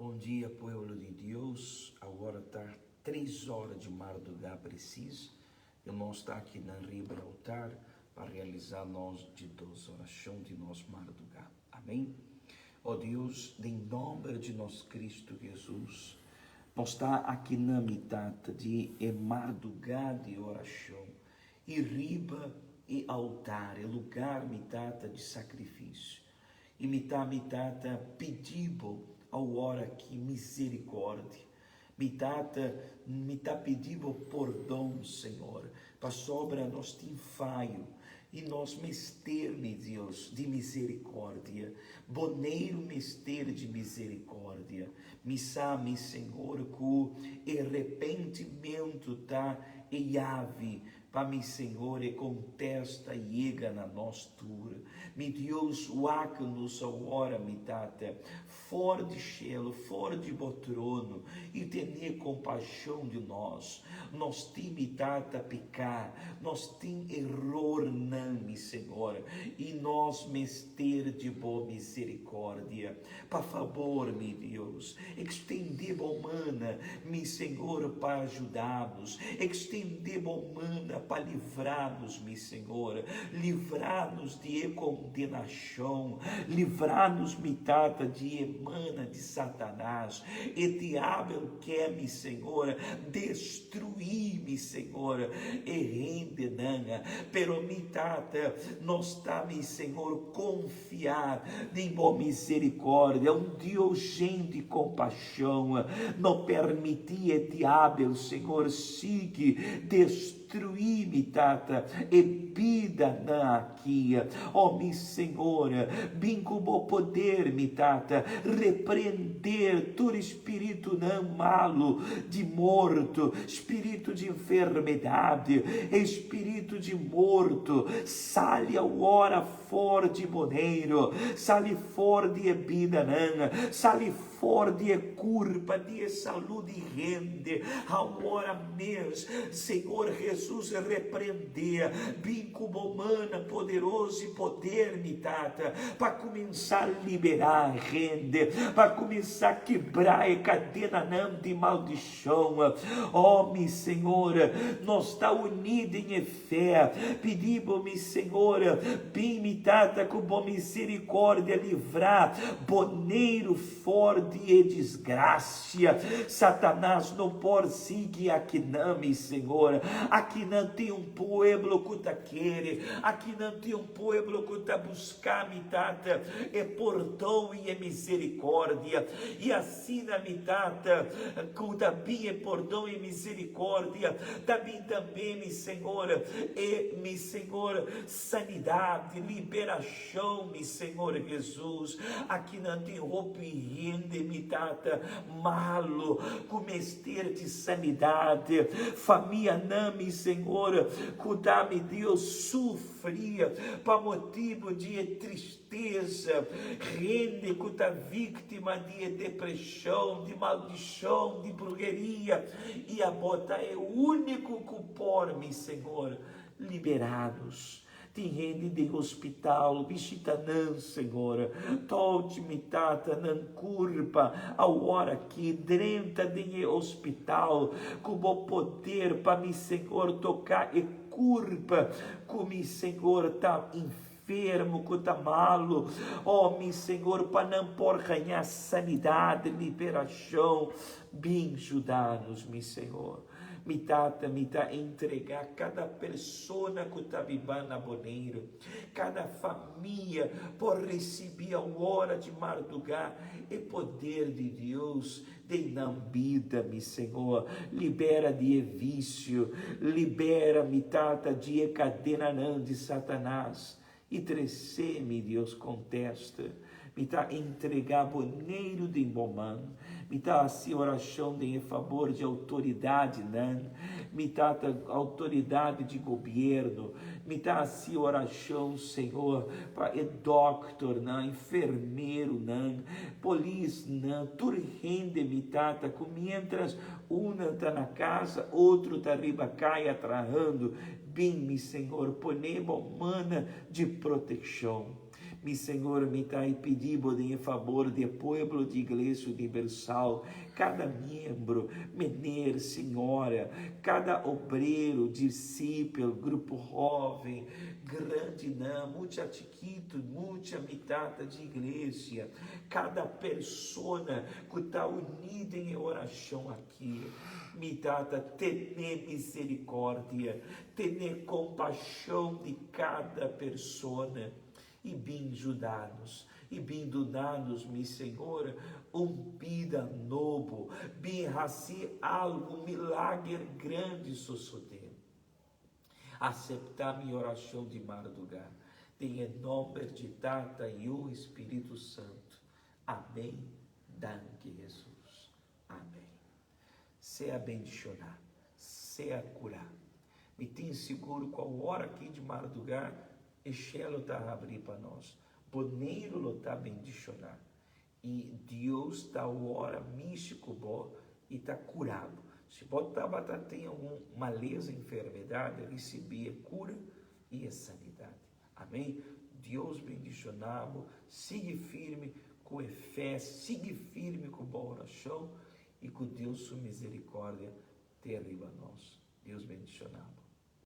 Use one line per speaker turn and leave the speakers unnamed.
Bon dia pueblo di Dios, awor ta tres ora di mardugá presis i nos ta aki nan riba e altar pa realisá nos di dos orashon di nos mardugá. Amén. O Dios, den nomber di nos Cristo Jesus, nos ta aki na mitat di e mardugá di orashon i riba e altar, e lugar mi Tata di sakrifisio. I mi ta, mi Tata, pidi Bo awor aki misericordia. Mi Tata, mi ta pidi Bo pordon, Señor, pasobra nos tin fayo i nos mester, mi Dios, di misericordia. Boneiru mester di misericordia. Mi sa, mi Señor, cu e repentimentu ta e yavi Pa mi Señor e contesta yega na nos tur. Mi Dios wak nos awor mi Tata for di cielo for di bo trono y tene compasion di nos. Nos tin mi Tata pica nos tin erornan mi Señor y nos mester di bo misericordia. Pa fabor, mi Dios, extendé bo mana, mi Señor, pa ajuda-nos. Extendé bo mana pa livra-nos, mi Señor. Livra-nos di e condenacion. Livra-nos, mi Tata, di e mana di Satanás. E diabel ke, mi Señor, destruí, mi Señor, e hendenan. Pero, mi Tata, nos ta, mi Señor, confi. Fia den bo misericordia, un Dios jen di compasion. No permiti e diabel, Señor, sigui destrui mi tata e bidanan aki. Oh mi Señor, bin cu bo poder, mi tata, reprender tur spiritunan malo di morto, spiritu di enfermedad, e spiritu di morto, sali awor For di Boneiru, sali for di e bidanan, sali for di e kurpa, di e salú di hende, awor mes, Señor Hesus, reprendé, bin ku bo man poderoso i poder, mi Tata, pa kuminsá liberá hende, pa kuminsá kibrá e kadenanan di maldishon. Oh, mi Señor, nos ta uní den e Fé, pidi bo mi Senhor, bin mi Tata ku bo misericordia livrá Boneiru for di e disgracia. Satanás no por sigui akinan mi Senhor. Akinan tin un pueblo ku ta kere, akinan tin un pueblo ku ta buská mi Tata e pordon i e misericordia. I asina mi Tata ku ta bin e pordon i misericordia ta bin Tambe, mi Señor, e mi Señor, sanidad, liberacion, mi Señor Jesus. Akinan tin hopi hende, mi Tata, malo, cu mester di sanidad. Famianan, mi Señor, cu ta, mi Dios, sufri pa motibo di e tristeza. Tristesa, hende ku ta víktima di e depreshon, di maldishon, di bruheria, i abo ta e úniko ku por, mi Señor, liberá nos. Tin hende den hospital, bishita nan, Señor. Touch mi Tata, nan kurpa, awor aki, drenta den e hospital ku bo poder pa mi Señor toka e kurpa ku mi Señor ta enfermo. Enfermo cu ta malo, oh mi Señor, pa nan por haña sanidad, liberacion, bin juda nos, mi Señor. Mi Tata, mi ta entrega cada persona cu ta biba na Boneiru, cada famia por ricibi awor di marduga e poder di Dios den nan bida, mi Señor. Libera di e vicio, libera, mi Tata, di e cadenanan di Satanas, i trece, mi Dios, contesta. Mi ta entrega Boneiru den bo man. Mi ta haci oracion den e fabor di autoridadnan, mi Tata, autoridad di gobierno. Mi ta haci oracion, Señor, pa e doctornan, enfermeronan, Polisnan, tur hende mi tata ku mientras unan ta na casa otro ta riba kaya trahando, bin mi Señor pone bo mana di protekshon. Mi Señor, mi ta e pidi Bo den e fabor di e pueblo di Iglesia Universal, cada miembro, meneer, señora, cada obrero, discipel, grupo hoven, grandinan, mucha chikito, mucha mi tata di iglesia, cada persona cu ta uni den e oracion aki. Mi tata, tene misericordia, tene compasion di cada persona i bin juda-nos, i bin duna-nos, mi Señor, un bida nobo, bin haci algo, un milager grandi sosode. Acepta mi oracion di marduga, den e nomber di Tata, Yu i Spiritu Santo. Amen. Danki Jesus. Amen. Sea bendiciona, sea cura. Mi tin sigur cu awor aki di marduga e cielo ta habri pa nos. Boneiru lo ta bendiciona y Dios ta awor mishi cu bo y ta cura bo. Si bo tabata tin algun maleza, enfermedad, ricibi e cura y e sanidad. Amén. Dios bendiciona bo. Sigui firme cu e fe, sigui firme cu bo oracion y cu Dios su misericordia te riba nos. Dios bendiciona bo.